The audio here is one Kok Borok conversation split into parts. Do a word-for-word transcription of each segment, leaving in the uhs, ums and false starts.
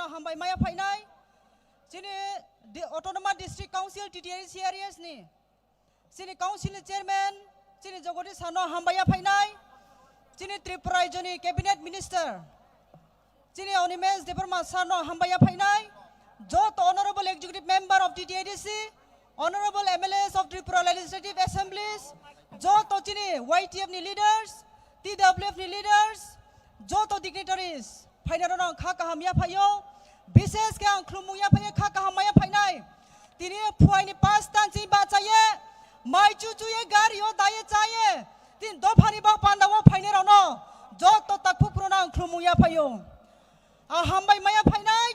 Hambai maya phainai, chini di-, Autonomous District Council, T T A D C areas ni, chini council ni chairman, chini Jagadish Sano hambai ya phainai, chini Tripura Rajya ni cabinet minister, chini Animesh Debbarma sir no hambai ya phainai, joto honorable executive member of T T A D C, honorable M L As of Tripura Legislative Assemblies, joto chini Y T F ni leaders, T W F ni leaders, joto dignitaries, phainai rok no ang kha kaham ya phaio, bishes khe ang khulumung ya phaio, kha kaham ya phainai. Tini phuaini pas tan chini bachaye, mai chuchuye, gari o daye chaye, tin dophani bak panda o phainai rok no joto takhu phuru no ang khulumung ya phaio. Ang hambai maya phainai,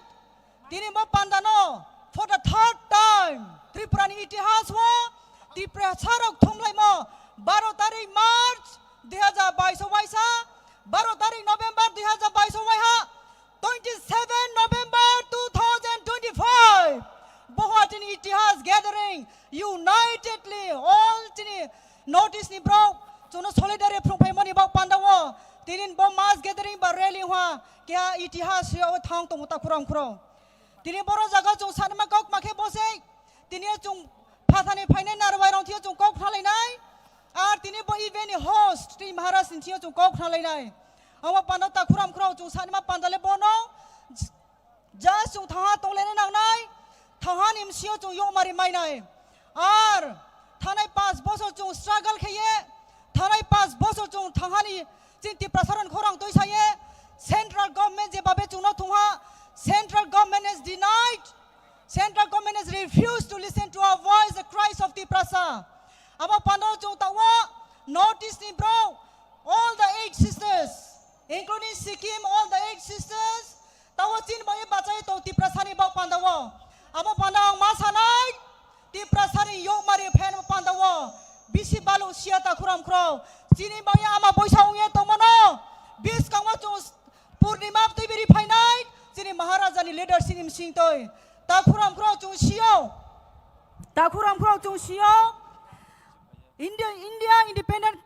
tini bo panda no for the third time Tripura ni itihas o Tiprasa rok thumlaimo baro tarik March dui hazar bais o waisa, baro tarik November dui hazar bais o waiha, twenty seven November two thousand twenty five, Guwahati ni itihas gathering, unitedly all chini North East ni borok chwngno solidarity phwrwng phaimani bak panda o tini bo mass gathering ba rally wngkha keha itihas o thang tongo takhuram khuro. Tini boro jaga chwng sanima kok makhe bose tini chwng phathani phainai narwai rok thio chwng kok khna lainai, ar tini bo event ni host twi Maharaj ni thio chwng kok khna lainai. Amo panda takhuram khuro chwng sanima panda le bono Just chwng thangha tonglaina nangnai, thanghani msio chwng yokmari mainai. Ar thanai panch bosor chwng struggle khaiye, thanai panch bosor chwng thanghani chini Tiprasa rokni khorang twi saye, central government je babe chwngno thungha, central government has denied, central government has refused to listen to our voice, the cries of Tiprasa. Abo pano chwng tawo North East ni bro, all the eight sisters, including Sikkim, all the eight sisters, tawo chini bagwi bachai tong Tiprasani bak pandao. Abo panda ang ma sanai, Tiprasani yokmari phen panda o bisi balu sia takhuram khro. Chini bagwi ama boisa ongya tongmano, bis kangma chwng Purnima twi biri phainai, chini Maharaja ni leadership ni msing twi. Takhuram khro chwng sio. Takhuram khro chwng sio. India, India independent.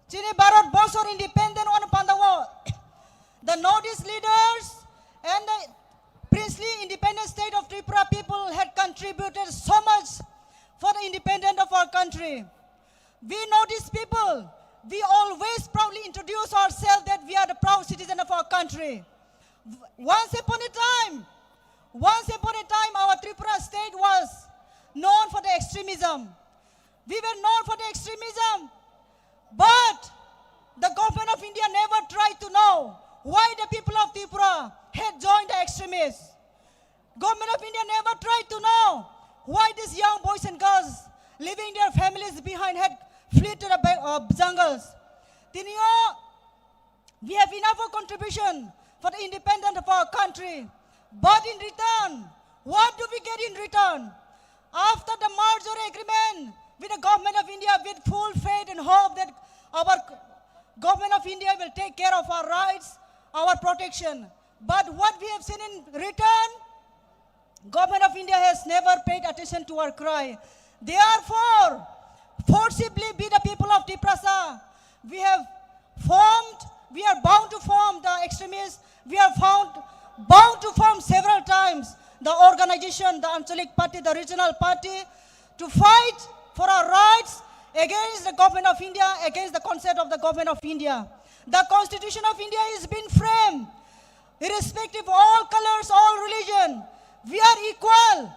Chini Bharat Borso independent on pandao. The Northeast leaders and the princely independent state of Tripura people had contributed so much for the independence of our country. We Northeast people, we always proudly introduce ourselves that we are the proud citizen of our country. Once upon a time, once upon a time, our Tripura state was known for the extremism. We were known for the extremism, but the government of India never tried to know why the people of Tripura had joined the extremists. Government of India never tried to know why these young boys and girls leaving their families behind had fled to the ba-, uh, jungles. Tinio, we have enough of contribution for the independence of our country. But in return, what do we get in return? After the merger agreement with the government of India, with full faith and hope that our government of India will take care of our rights, our protection. But what we have seen in return, Government of India has never paid attention to our cry. Therefore, forcibly we the people of Tiprasa, we have formed, we are bound to form the extremists, we are found, bound to form several times the organization, the Anchalik Party, the regional party, to fight for our rights against the government of India, against the concept of the government of India. The Constitution of India is being framed irrespective of all colors, all religion. We are equal.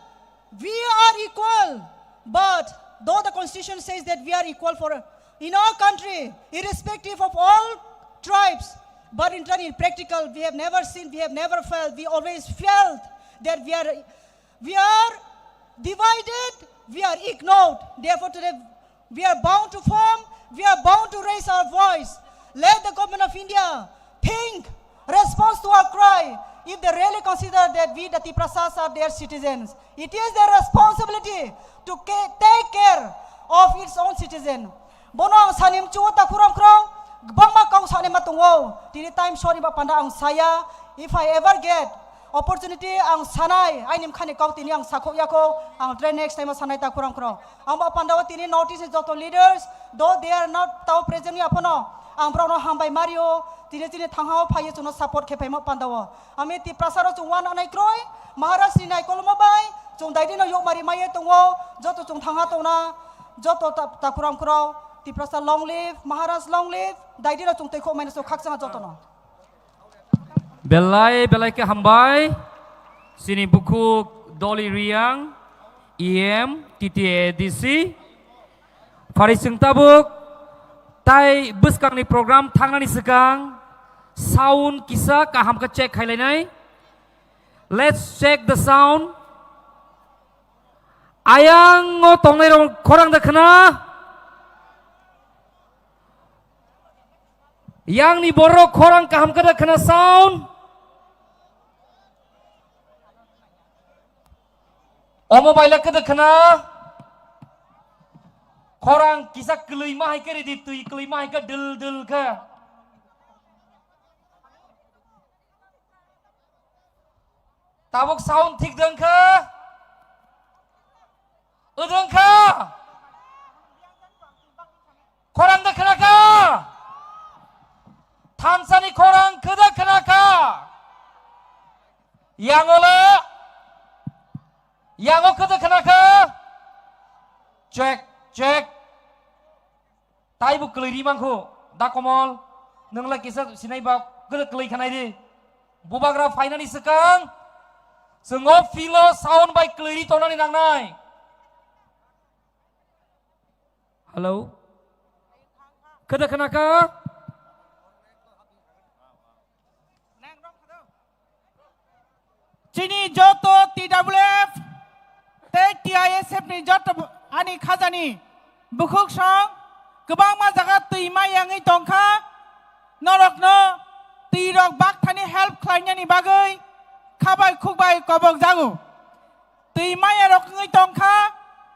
We are equal. But though the constitution says that we are equal for in our country, irrespective of all tribes, but in turn, in practical, we have never seen, we have never felt, we always felt that we are we are divided, we are ignored. Therefore, today we are bound to form, we are bound to raise our voice. Let the government of India think, response to our cry. If they really consider that we, the Tiprasas, are their citizens, it is their responsibility to ca-, take care of its own citizen. Bono ang sani mchuo takhuram khrao, gbangma kau sani ma tongo. Tini time short ni ba panda ang saya. If I ever get opportunity, ang sanai, aini mkhani kau tini ang sakhok yako, ang try next time o sanai takhuram khrao. Ang ba panda o tini North East ni joto leaders, though they are not tao present ya phano, ang borok no hambai mario, Tini tini thangha o phaiyo chwngno support khe phaima panda o. Ami Tiprasa rok chwng wana nai kroi, Maharaj ni nai kolmo bai, chwng daidi no yokmari maiye tongo, joto chwng thangha tongna, joto ta-, takhurang khurao, Tiprasa long live, Maharaj long live, daidi no chwng tei khok maina so khakchang joto no. Belai, belai khe hambai, chini bukhuk Doli Riang, E M, T T A D C, Phari chwng tabuk tai bwskangni program thangnani swkang sound kisa kaham khe check khailainai. Let's check the sound. Ayang o tongnai rok khorang da khna? Yang ni borok khorang kaham khe da khna sound? Omo baila khe da khna? Khorang kisa kwlwi ma hai khe ridi, twi kwlwi ma hai khe dil dil khe. Tabuk sound thik dong kha? Udong kha? Khorang da khna kha? Thansani khorang khe da khna kha? Yang o le? Yang o khe da khna kha? Check, check. Tai bo kwlwi ri mankho, da Komol, nwng lai kisa sinai ba kwlwi, kwlwi khanai di. Bubagra phainani swkang, chwng o field o sound bai kwlwi ri tongnani nangnai. Hello? Khada khana kha? Chini joto T W F tei T I S F ni joto ani khajani bukhuk song kwbangma jaga twi ma yangwi tongkha, norokno twi rok bakthani help khlainani bagwi khabai khukbai kobok jago. Twi maya rok wngwi tongkha,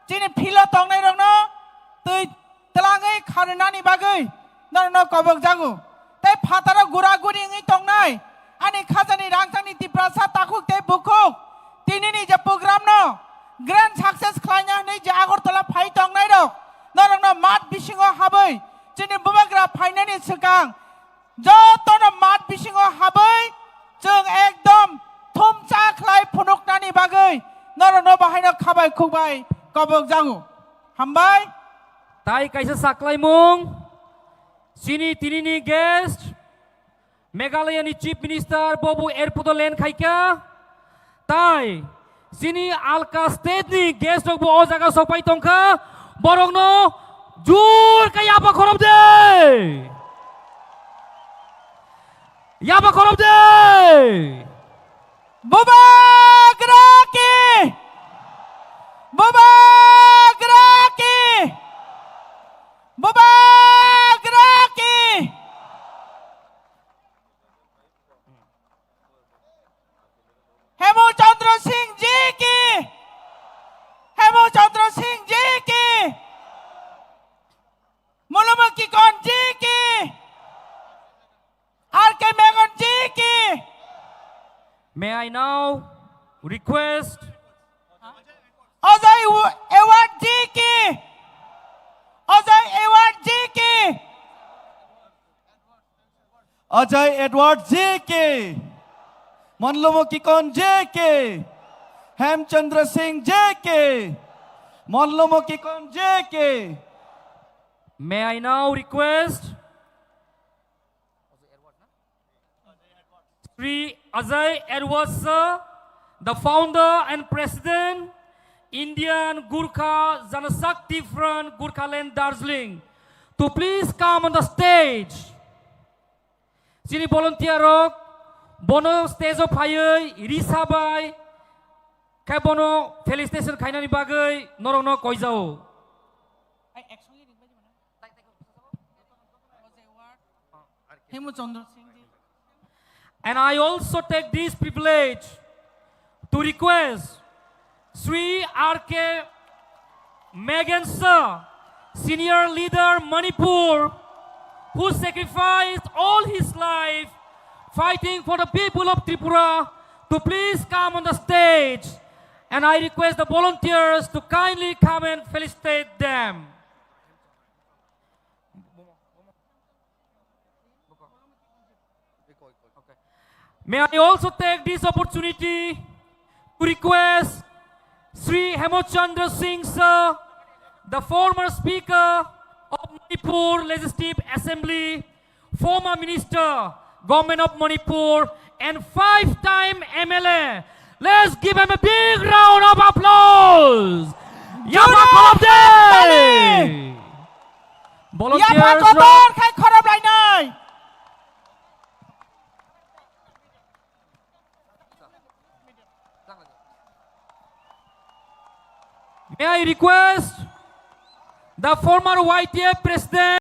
chini philo tongnai rokno twi twlangwi kharwnani bagwi norokno kobok jago. Tei phataro gura guri wngwi tongnai ani khajani rangchakni Tiprasa takhuk tei bukhuk tinini je program no grand success khlaina hwnwi je Agartala phai tongnai rok norokno mat bisingo habwi chini bubagra phainani swkang jotono mat bisingo habwi chwng ekdom thumsa khlai phunuknani bagwi norokno bahaino khabai khukbai kobok jago. Hambai. Tai kaisa saklaimung, chini tinini guest, Meghalaya ni Chief Minister bobo airport o land khaikha, tai chini alka state ni guest rok bo o jaga sokpai tongkha, borokno jur khe yaba khorop de, yaba khorop de. Bubagra ki! Bubagra ki! Bubagra ki! Hemu Chandra Singh ji ki! Hemu Chandra Singh ji ki! Mulumukikon ji ki! R K Megon ji ki! May I now request Ajay Award ji ki! Ajay Award ji ki! Ajay Edward ji ki! Monlomo Kikon ji ki! Hemchandra Singh ji ki! Monlomo Kikon ji ki! May I now request Shri Ajay Edward sir, the founder and president, Indian Gurkha Janashakti Front, Gurkhaland, Darjeeling, to please come on the stage. Chini volunteer rok bono stage o phaiwi risa bai khe bono felicitation khainani bagwi norokno koijao. And I also take this privilege to request Sri R K Megan sir, senior leader Manipur, who sacrificed all his life fighting for the people of Tripura, to please come on the stage. And I request the volunteers to kindly come and felicitate them. May I also take this opportunity to request Sri Hemachandra Singh sir, the former Speaker of Manipur Legislative Assembly, former Minister, Government of Manipur, and five-time M L A. Let's give him a big round of applause. Yapha Jora khorop de! Yapha Volunteers, kotor khai khorop lainai. May I request the former Y T F president